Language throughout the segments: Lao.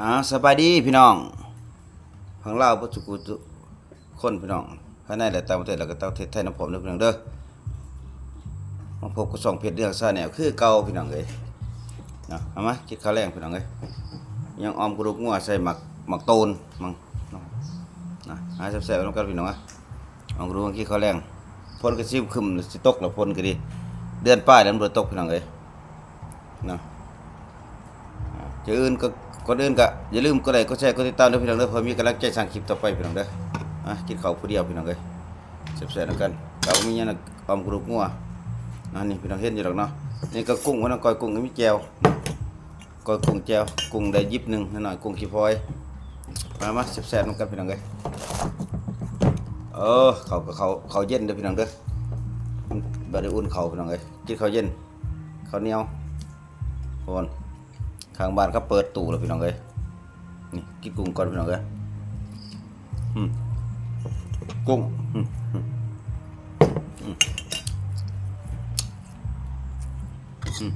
ອາ ສະບາຍດີພີ່ນ້ອງ ຝັ່ງລາວເບິດທຸກຄົນພີ່ນ້ອງ ພາຍໃນ ແລະ ຕ່າງປະເທດ ແລ້ວກໍຕ່າງປະເທດໄທນຳພ້ອມເດີພີ່ນ້ອງເດີ. ມາພົບກັບຊ່ອງເພັດເລື່ອງຊາແນລຄືເກົ່າພີ່ນ້ອງເອີຍເນາະ. ເອົາມາກິນເຂົ້າແລງພີ່ນ້ອງເອີຍ ຍັງອອມກະດູກງົວໃສ່ໝາກ ໝາກໂຕນມັງເນາະ. ນະ ຫາແຊບໆນຳກັນພີ່ນ້ອງເອີຍ. ອອກດູກິນເຂົ້າແລງ ຝົນກໍຊິຄຶ້ມ ຊິຕົກແລ້ວ ຝົນກໍດີ ເດືອນປາຍແລ້ວ ມັນບໍ່ຕົກພີ່ນ້ອງເອີຍເນາະ. ຈະອື່ນກໍ ກ່ອນອື່ນກໍຢ່າລືມກົດໄລ້ ກົດແຊ ກົດຕິດຕາມເດີພີ່ນ້ອງເດີ ເພື່ອມີກຳລັງໃຈສ້າງຄລິບຕໍ່ໄປພີ່ນ້ອງເດີ. ອາ ກິນເຂົ້າຜູ້ດຽວພີ່ນ້ອງເອີຍ ແຊບໆນຳກັນ. ເອົາມີຫຍັງນະ ອອມກະດູກງົວ ອັນນີ້ພີ່ນ້ອງເຫັນຢູ່ດອກເນາະ. ນີ້ກໍກຸ້ງ ພີ່ນ້ອງ ກ້ອຍກຸ້ງ ກໍມີແຈ່ວ ກ້ອຍກຸ້ງແຈ່ວ ກຸ້ງໄດ້ຢິບໜຶ່ງ ນ້ອຍໆ ກຸ້ງຂີ້ພອຍ. ມາ ມາແຊບໆນຳກັນພີ່ນ້ອງເອີຍ. ເອີ ເຂົ້າກໍເຂົ້າ ເຂົ້າເຢັນເດີພີ່ນ້ອງເດີ ບໍ່ໄດ້ອຸ່ນເຂົ້າພີ່ນ້ອງເອີຍ. ກິນເຂົ້າເຢັນ ເຂົ້າໜຽວ ໂອ້ນ ຂ້າງບ້ານເຂົາເປີດຕູ້ແລ້ວພີ່ນ້ອງເອີຍ. ນີ້ ກິນກຸ້ງກ່ອນພີ່ນ້ອງເອີຍ. ອືມ ກຸ້ງ ອືມ ອືມ ອືມ ອືມ ອືມ ອືມ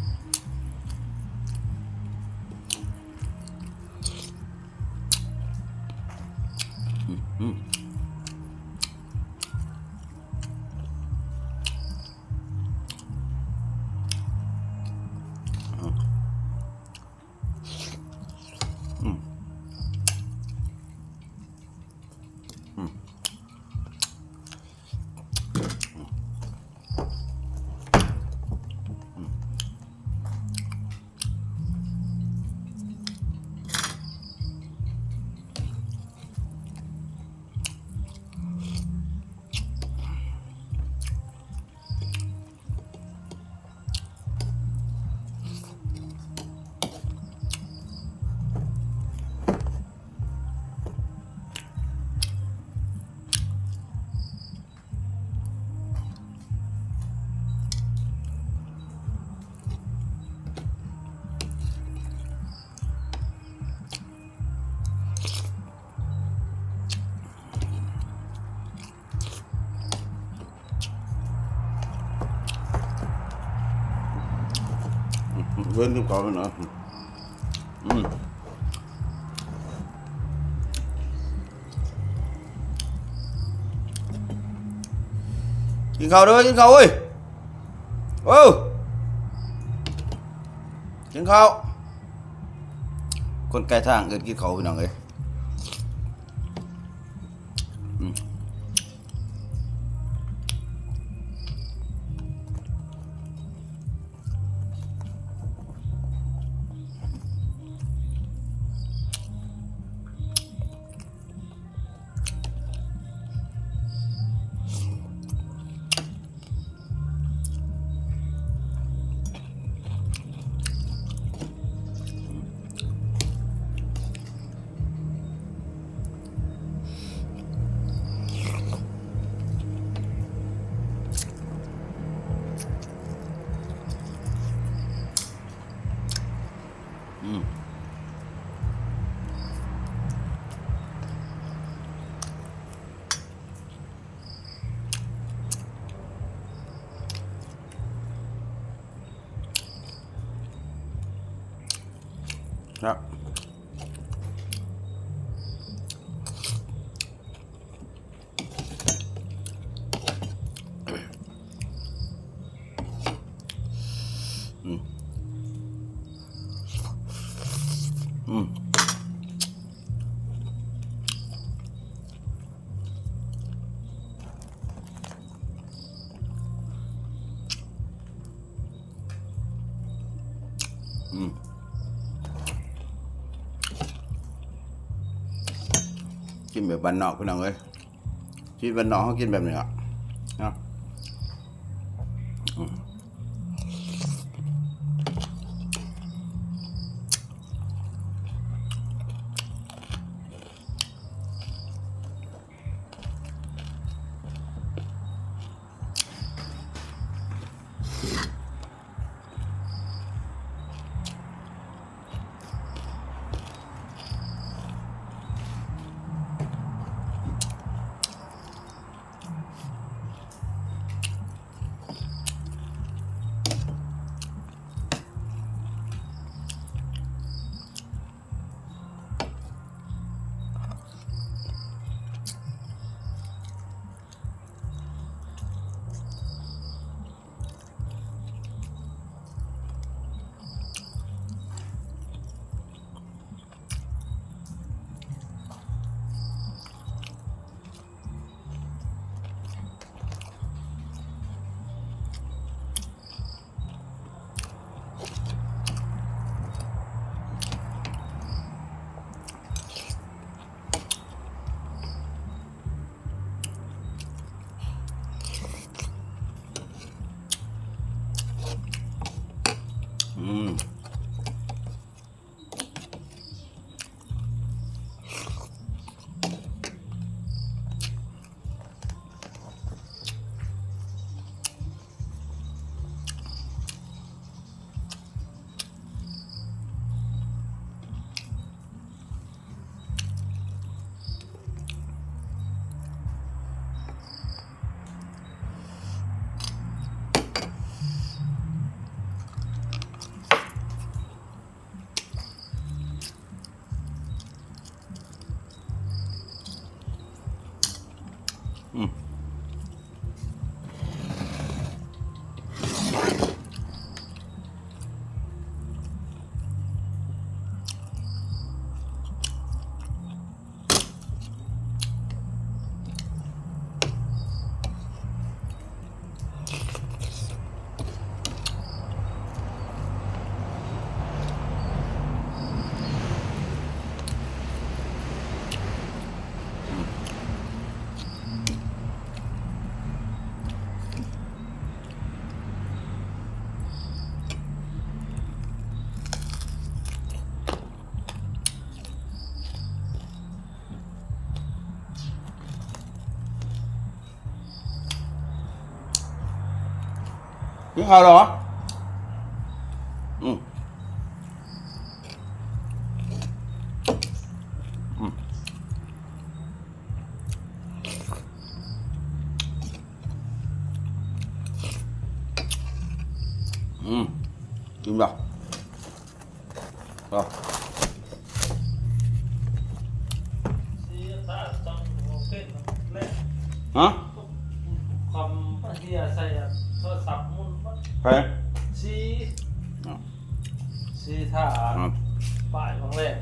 ອືມ ອືມ ອືມ. ເບິ່ງກັບເຂົາເນາະ ອືມ ກິນເຂົ້າເດີ ກິນເຂົ້າເອີຍ ເອີ ກິນເຂົ້າ. ຄົນໃກ້ທາງເອີ້ນກິນເຂົ້າ ພີ່ນ້ອງເອີຍ. ອືມ. ອືມ. ອືມ ອືມ. ອືມ ກິນແບບບ້ານນອກ ພີ່ນ້ອງເອີຍ. ຊີວິດບ້ານນອກເຮົາກິນແບບນີ້ລະເນາະ. ອືມ. ອ ກິນເຂົ້າແລ້ວຫວາ? ອືມ ອືມ ອືມ ກິນແລ້ວ. ຮະ? ຄອມເສຍໃສ່ໂທລະສັບໝຸ່ນໝົດ. ໃຜ? ສີ ສີຖ້າປ້າຍວັງແລງ.